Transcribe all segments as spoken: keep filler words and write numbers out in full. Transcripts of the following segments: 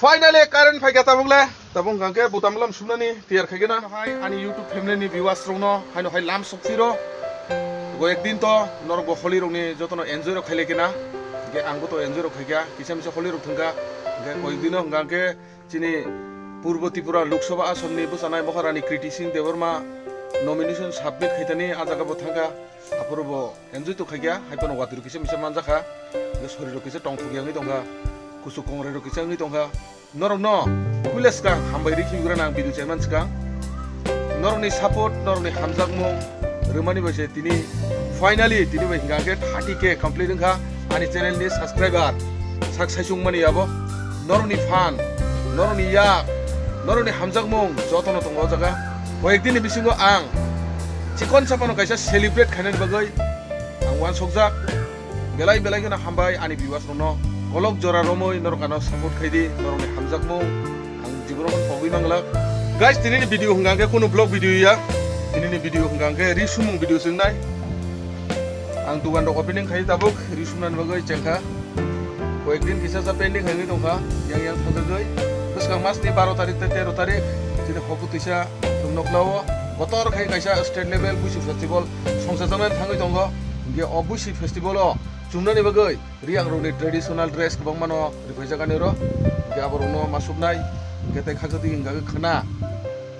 Finally current phaikha tabuk le. Tabuk hwnkha khe butam lam sumnani tiyar khaikhe na. Hai ani YouTube family ni viewers rokno haino hai lam sokphiro. Go ekdin to norok bo holi rokni jotono enjoy rok khailai khe na. Hwnkhe ang bo to enjoy rok khaikha. Kisa misa holi rok thwngkha. Hwnkhe go ekdino hwnkha khe chini Purbo Tripura Lok Sabha Asomni bwchanai Maharani Kriti Singh Debbarma nomination submit khaitani ah jaga bo thangkha. Aphuru bo enjoy to khaikha, hai phano watwi rok kisa misa manjakha. Hwnkhe sori rok kisa tongthok ya wngwi tongkha. Kuchuk kongrai rok kisa wngwi tongkha. Norokno puila swkang hambai ri khibigra nang video chairman swkang. Norokni support, norokni hamjakmung rwmani bai se tini finally tini bai hwnkha khe thirty K complete wngkha ani channel ni subscriber. Sak saisung mani abo norokni fan, norokni yak, norokni hamjakmung jotono tongo o jaga. Koyekdini bisingo ang chikon saphano kaisa celebrate khainani bagwi ang uansukjak. Belai belai kheno hambai ani viewers rokno kolok jora romwi norok ano support khaidi, norokni hamjakmung ang jiboro pogwi manglak. Guys, tinini video hwnkha khe kunu vlog video ya, tinini video hwnkha khe ri sumung video se wngnai. Ang dugan rok opening khai tabuk ri sumnani bagwi chengkha. Koyekdin kisa sa pending hai wngwi tongkha, yang yang thangjakgwi. Bwskang mas ni baro tarik tei tero tarik chini hoku twisa chwng nokla o kotor khai kaisa state level Buisi festival songchajaknani thangwi tongo. Hwnkhe o Buisi festival o chumnani bagwi Riang rokni traditional dress kwbangma no riphaijak ani oro. Hwnkhe abo rokno masuknai, hwnkhe tei khakchangtwi hwnkha khe khwna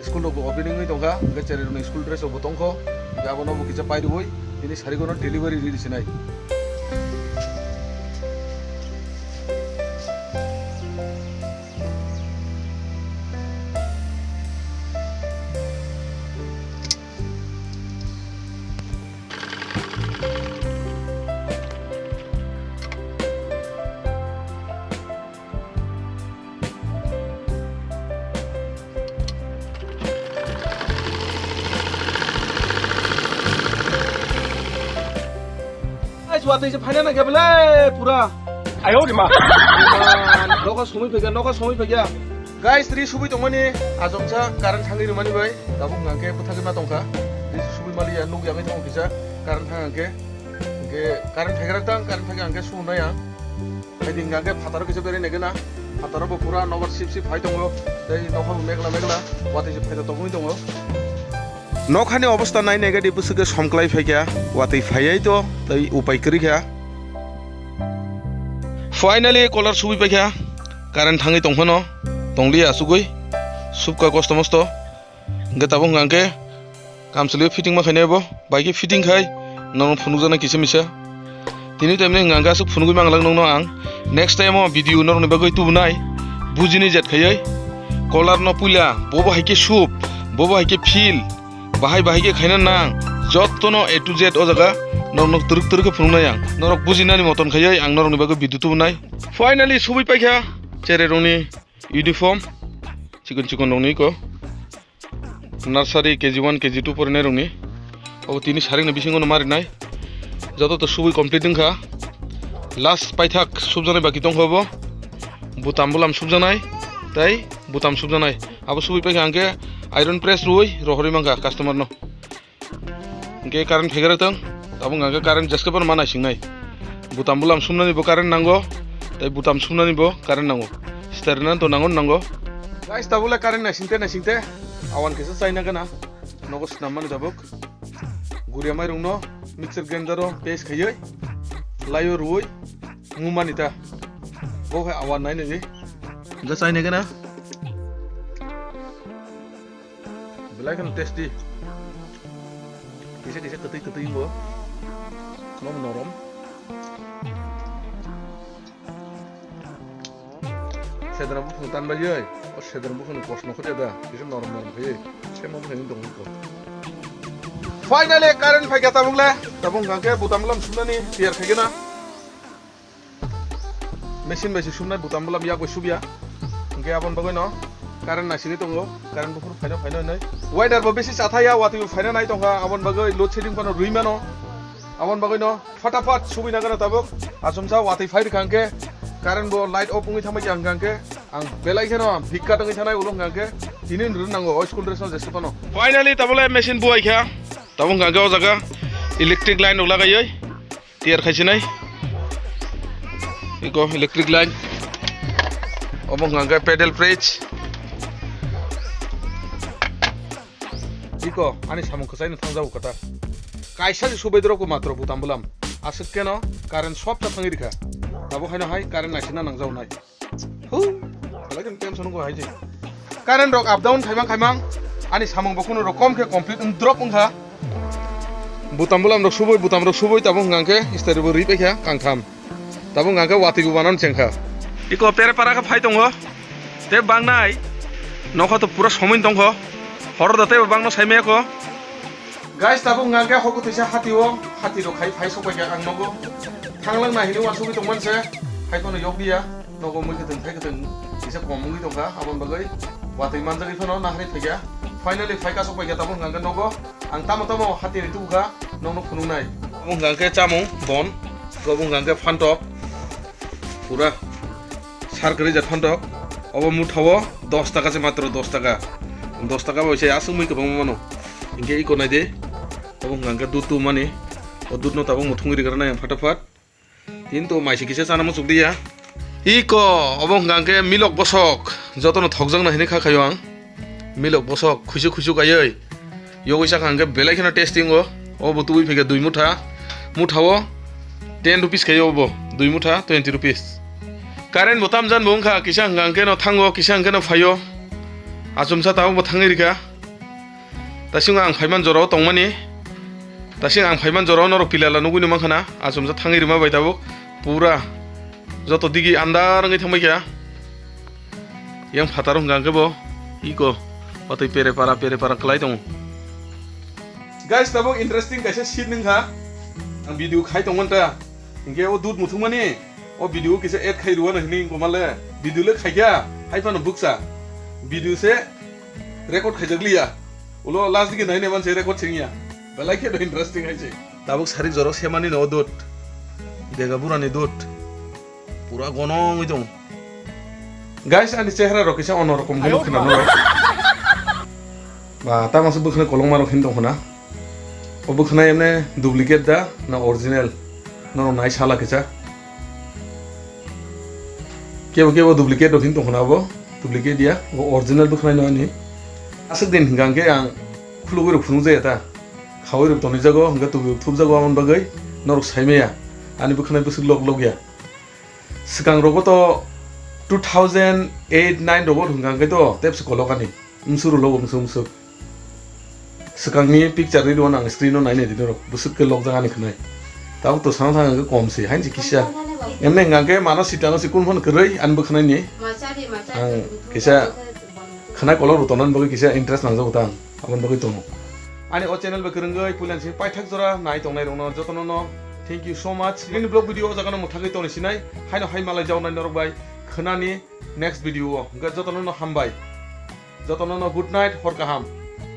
school rokbo opening wngwi tongkha, hwnkhe cherai rokni school dress rokbo tongkho, hwnkhe abono bo kisa pairwui tini sarigo no delivery ri sinai. Guys, watwi se phaina nangya belai pura. Ayo rima. Nokha somoi phaiya, nokha somoi phaiya. Guys, ri subui tongmani achomsa current thangwi rwmani bai. Tabuk hwnkha khe bwthagwi ma tongkha. Ri subui maliya, nuk yangwi thango kisa current thang hwnkhe. Hwnkhe current phaigra tang, current phaiga hwnkhe sunai ang. Haidi hwnkha khe phataro kisa berai naikhe na. Phataro bo pura nobar sip sip phai tongo. Tei nokha bo megla megla. Watwi se phaida tongwi tongo. Nokhani obostha nai naikhe di bwswk khe somklai phaikha. Watwi phaiya to tei upai kwrwikha. Finally kolar subui paikha. Current thangwi tongphano. Tongliya asugwi. Subkha kosto mosto. Hwnkhe tabuk hwnkha khe kamchwlwi fitting ma khainai bo, bai khe fitting khai norok phunukjaknai kisa misa. Tini to emni hwnkha khe aswk phunugwi manglak nokno ang. Next time o video norokni bagwi tubunai, bujini jet khaiwi. Kolar no puila bobo hai khe sub, bobo hai khe fill, bahai bahai khe khaina nang, jottono A to Z o jaga norokno twrwk twrwk khe phunuknai ang. Norok bujinani moton khaiwi ang norokni bagwi video tubunai. Finally subui paikha cherai rokni uniform, chikon chikon rokni ko. Nursery K G one, K G two porinai rokni. Obo tini saringni bisingo no marinai. Joto to subui complete wngkha. Last paithak subjaknai baki tongkha obo. Butam bulam subjaknai. Tei butam subjaknai. Abo subui paikha hwnkhe iron press rwui rohorwi mankha customer no. Hwnkhe current phaigra tong. Abo hwnkha khe current jeske phano ma naisingnai. Butam bulam sumnani bo current nango, tei butam sumnani bo current nango. Starter to nango nango. Guys, tabuk le current naisingte naisingte awan kisa chaina gana. Nogo swnam mani tabuk. Guria mairung no mixer grinder o paste khaiwi laio rwui mumani ta. Bo hai awan nai nai. Ga chaina gana. Belai kheno tasty. Kisa kisa kwtwi kwtwi bo. Nomo norom. Sedra buphang tan bai oi. O sedra buphang ni kosno khode da. Kisa norom norom khai. Semo buphang ni dong ko. Finally current phaikha tabuk le. Tabuk hwnkha khe butam lam sumnani tiyar khaikhe na. Machine bai se sumnai, butam bulam yak bai subya. Hwnkhe aboni bagwi no current naisingwi tongo, current buphuru phaino phaino hinwi. Weather bo bisi chathaya, watwi bo phaina nai tongkha, aboni bagwi load shedding phano rwi mano. Aboni bagwi no phataphat subui nangano tabuk. Achomsa watwi phai rwkha hwnkhe current bo light off wngwi thangbai kha hwnkha hwnkhe ang belai kheno bhikka tongwi thanai ulo hwnkha hwnkhe tini rwrwng nango o school dress no jeske phano. Finally tabole machine buai kha, tabuk hwnkha hwnkhe o jaga electric line rok lagaiwi. Tiyar khaisinai. Iko electric line. Obo hwnka hwnkhe pedal bridge. Iko ani samung kwchai no thangjago kwtal. Kaisa se subai drop ko matro butam bulam. Aswk keno current sob ta thangwi rikha. Abo haino hai current naisina nangjago nai. Hu, halai khe tension wngkha hai je. Current rok up down khaimang khaimang, ani samung bo kheno rok kom khe complete wng drop wngkha. Butam bulam rok subui, butam rok subui, tabuk hwnka hwnkhe istari bo ri paikha kangtham. Tabuk hwnka hwnkhe watwi bo banan chengkha. Iko pere para khe phai tongo. Tei bangnai nokha to pura somoi tongkho. Horo da tei bangno saimaya kho. Guys, tabuk hwnka hwnkhe hoko twisa hati o, hati rok khai phai sok paikha ang nogo. Thanglang na hini uansugwi tongman se, hai phano yok dia, nogo mui kwthwng thai kwthwng kisa kom wngwi tongkha, aboni bagwi watwi manjagwi phano nahari phaikha. Finally phai kasok paikha tabuk hwnka hwnkhe nogo, ang tamo tamo hati ni tubukha, nokno phunuknai. Tabuk hwnka hwnkhe chamung, bon, tabuk hwnka hwnkhe phantok, pura. Sar kwrwi jat phantok. Obo mutha o dos taka se matro dos taka. Dos taka bai se aswk mui kwbangma mano. Hinkhe iko nai de. Obo hwnka hwnkhe dud tubumani. O dud no tabuk muthungwi rwgranai ang phataphat. Tin to mai se kisa chana muchuk diya. Iko obo hwnka hwnkhe milok bosok. Jotono thokjakna hinwi kha khaio ang. Milok bosok khuisuk khuisuk aioi. Yogwi sakha hwnkhe belai kheno tasty wngo. Obo tubui phaikha dui mutha. Mutha o ten rupees khaio obo. Dui mutha twenty rupees. Current bo tamjan bo wngkha, kisa hwnka hwnkhe no thango, kisa hwnkhe no phaio. Achomsa tabuk bo thangwi rikha. Tasing ang phaiman jorao tongmani. Tasing ang phaiman jorao norok pilala nugui no mankha. Achomsa thangwi rima bai tabuk. Pura joto digi andar wngwi thangbai kha. Yang phataro hwnka hwnkhe bo iko watwi pere para pere para kwlai tongo. Guys, tabuk interesting kaisa scene wngkha. Ang video khai tongmani ta. Hinkhe o dud muthungmani o video kisa add khai rwna hinwi wngkha male. Video le khaikha, hai phano buksa. Video se record khaijak liya. Ulo last digi nai nai man se record singya. Belai khe interesting hai se. Tabuk sarik jorok semani no o dud. Dega burani dud. Pura gonongwi tongo. Guys, ani chehra rok kisa ono rokom khe nukha na nai. Ba, tamo se bwkhwnai kolokma rok hin tongkha na. O bwkhwnai emne duplicate da na original? Norok nai sala kisa. Kebo kebo duplicate rok hin tongkha na bo. Duplicate ya. Bo original bwkhwnai no ani. Aswk din hwnka hwnkhe ang khulugwi rok phunuk jaya ta. Khaui rok tonwi jago, hwnka tubui rok thupjago, aboni bagwi norok saimaya. Ani bwkhwnai bwswk lok lok ya. Swkang rogo to two thousand eight nine rogo hwnka hwnkhe to tepsi kolok ani. Msuru logo msuk msuk. Swkangni picture ri rw ang screen o nai nai di norok. Bwswk khe lokjak ani khwnai. Tabuk to sana thang hwnkhe kom se, hain se kisa. Emne hwnka hwnkhe mano sitano se kun phano kwrwi ani bwkhwnai ni. Ang kisa khwnai kolok rw tonani bagwi kisa interest nangjago ta ang. Aboni bagwi tongo. Ani o channel bai kwrwngwi puilan simi paithak jora nai tongnai rokno jotono no thank you so much. Nini vlog video o jaga no mwthagwi tongni sinai, haino hai malai jaonai norok bai khwnani next video o. Hwnkhe jotono no hambai. Jotono no good night, hor kaham.